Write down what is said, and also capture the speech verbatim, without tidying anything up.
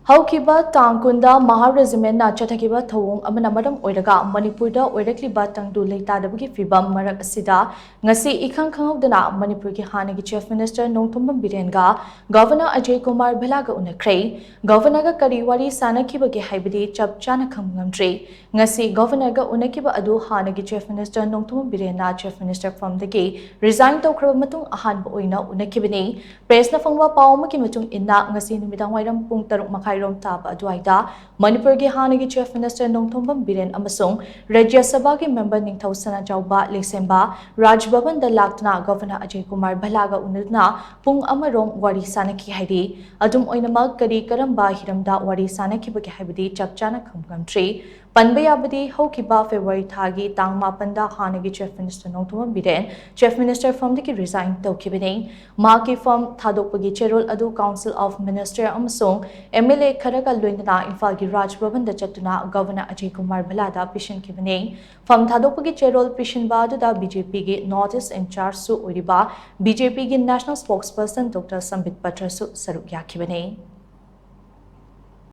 ꯍꯧꯈꯤꯕ ꯇꯥꯡ ꯀꯨꯟꯗ ꯃꯍꯥ ꯔꯦꯖꯤꯃꯦꯟꯅ ꯆꯠꯊꯈꯤꯕ ꯊꯧꯑꯣꯡ ꯑꯃꯅ ꯃꯔꯝ ꯑꯣꯏꯔꯒ ꯃꯅꯤꯄꯨꯔꯗ ꯑꯣꯏꯔꯛꯂꯤꯕ ꯇꯪꯗꯨ ꯂꯩꯇꯥꯗꯕꯒꯤ ꯐꯤꯕꯝ ꯃꯔꯛ ꯑꯁꯤꯗ ꯉꯁꯤ ꯏꯈꯪ ꯈꯪꯍꯧꯗꯅ ꯃꯅꯤꯄꯨꯔꯒꯤ ꯍꯥꯟꯅꯒꯤ Chief Minister Nongthombam ꯕꯤꯔꯦꯟꯒ Governor Ajay Kumar ꯚꯜꯂꯥꯒ ꯎꯅꯈ꯭ꯔꯦ꯫ Governorꯒ ꯀꯔꯤ ꯋꯥꯔꯤ ꯁꯥꯅꯈꯤꯕꯒꯦ ꯍꯥꯏꯕꯗꯤ ꯆꯞ ꯆꯥꯅ ꯈꯪꯕ ꯉꯝꯗ꯭ꯔꯤ꯫ ꯉꯁꯤ Governorꯒ ꯎꯅꯈꯤꯕ ꯑꯗꯨ ꯍꯥꯟꯅꯒꯤ Chief Minister Nongthombam ꯕꯤꯔꯦꯟꯅ Chief Minister ꯐꯝꯗꯒꯤ resign ꯇꯧꯈ꯭ꯔꯕ ꯃꯇꯨꯡ ꯑꯍꯥꯟꯕ ꯑꯣꯏꯅ ꯎꯅꯈꯤꯕꯅꯤ꯫ Pressꯅ ꯐꯪꯕ ꯄꯥꯎ ꯑꯃꯒꯤ ꯃꯇꯨꯡ ꯏꯟꯅ, ꯉꯁꯤ ꯅꯨꯃꯤꯗꯥꯡꯋꯥꯏꯔꯝ ꯄꯨꯡ ꯇꯔꯨꯛ ꯃꯈꯥꯏꯔꯣꯝ ꯇꯥꯕ ꯑꯗꯨꯋꯥꯏꯗ ꯃꯅꯤꯄꯨꯔꯒꯤ ꯍꯥꯟꯅꯒꯤ Chief Minister ꯅꯣꯡꯊꯣꯝꯕꯝ ꯕꯤꯔꯦꯟ ꯑꯃꯁꯨꯡ ꯔꯥꯖ꯭ꯌ ꯁꯚꯥꯒꯤ member ꯅꯤꯡꯊꯧ ꯁꯅꯥꯖꯥꯎꯕ ꯂꯩꯁꯦꯝꯕ ꯔꯥꯖ ꯚꯕꯟꯗ ꯂꯥꯛꯇꯨꯅ Governor ꯑꯖꯌ ꯀꯨꯃꯥꯔ ꯚꯜꯂꯥꯒ ꯎꯅꯗꯨꯅ ꯄꯨꯡ ꯑꯃꯔꯣꯝ ꯋꯥꯔꯤ ꯁꯥꯅꯈꯤ ꯍꯥꯏꯔꯤ꯫ ꯑꯗꯨꯝ ꯑꯣꯏꯅꯃꯛ, ꯀꯔꯤ ꯀꯔꯝꯕ ꯍꯤꯔꯝꯗ ꯋꯥꯔꯤ ꯁꯥꯅꯈꯤꯕꯒꯦ ꯍꯥꯏꯕꯗꯤ ꯆꯞ ꯆꯥꯅ ꯈꯪꯕ ꯉꯝꯗ꯭ꯔꯤ꯫ ꯄꯟꯕ ꯌꯥꯕꯗꯤ, ꯍꯧꯈꯤꯕ February ꯊꯥꯒꯤ ꯇꯥꯡ ꯃꯥꯄꯟꯗ ꯍꯥꯟꯅꯒꯤ Chief Minister Nongthombam Biren Chief Minister ꯐꯝꯗꯒꯤ resign ꯇꯧꯈꯤꯕꯅꯤ꯫ ꯃꯍꯥꯛꯀꯤ ꯐꯝ ꯊꯥꯗꯣꯛꯄꯒꯤ ꯆꯦꯔꯣꯜ ꯑꯗꯨ Council of Minister ꯑꯃꯁꯨꯡ MLA ꯈꯔꯒ ꯂꯣꯏꯅꯅ ꯏꯝꯐꯥꯜꯒꯤ ꯔꯥꯖ ꯚꯕꯟꯗ ꯆꯠꯇꯨꯅ Governor ꯑꯖꯌ ꯀꯨꯃꯥꯔ ꯚꯜꯂꯥꯗ ꯄꯤꯁꯤꯟꯈꯤꯕꯅꯤ꯫ ꯐꯝ ꯊꯥꯗꯣꯛꯄꯒꯤ ꯆꯦꯔꯣꯜ ꯄꯤꯁꯤꯟꯕ ꯑꯗꯨꯗ BJPꯒꯤ North East in-chargeꯁꯨ ꯑꯣꯏꯔꯤꯕ BJPꯒꯤ National Spokesperson Doctor ꯁꯝꯕꯤꯠ ꯄꯇ꯭ꯔꯁꯨ ꯁꯔꯨꯛ ꯌꯥꯈꯤꯕꯅꯤ꯫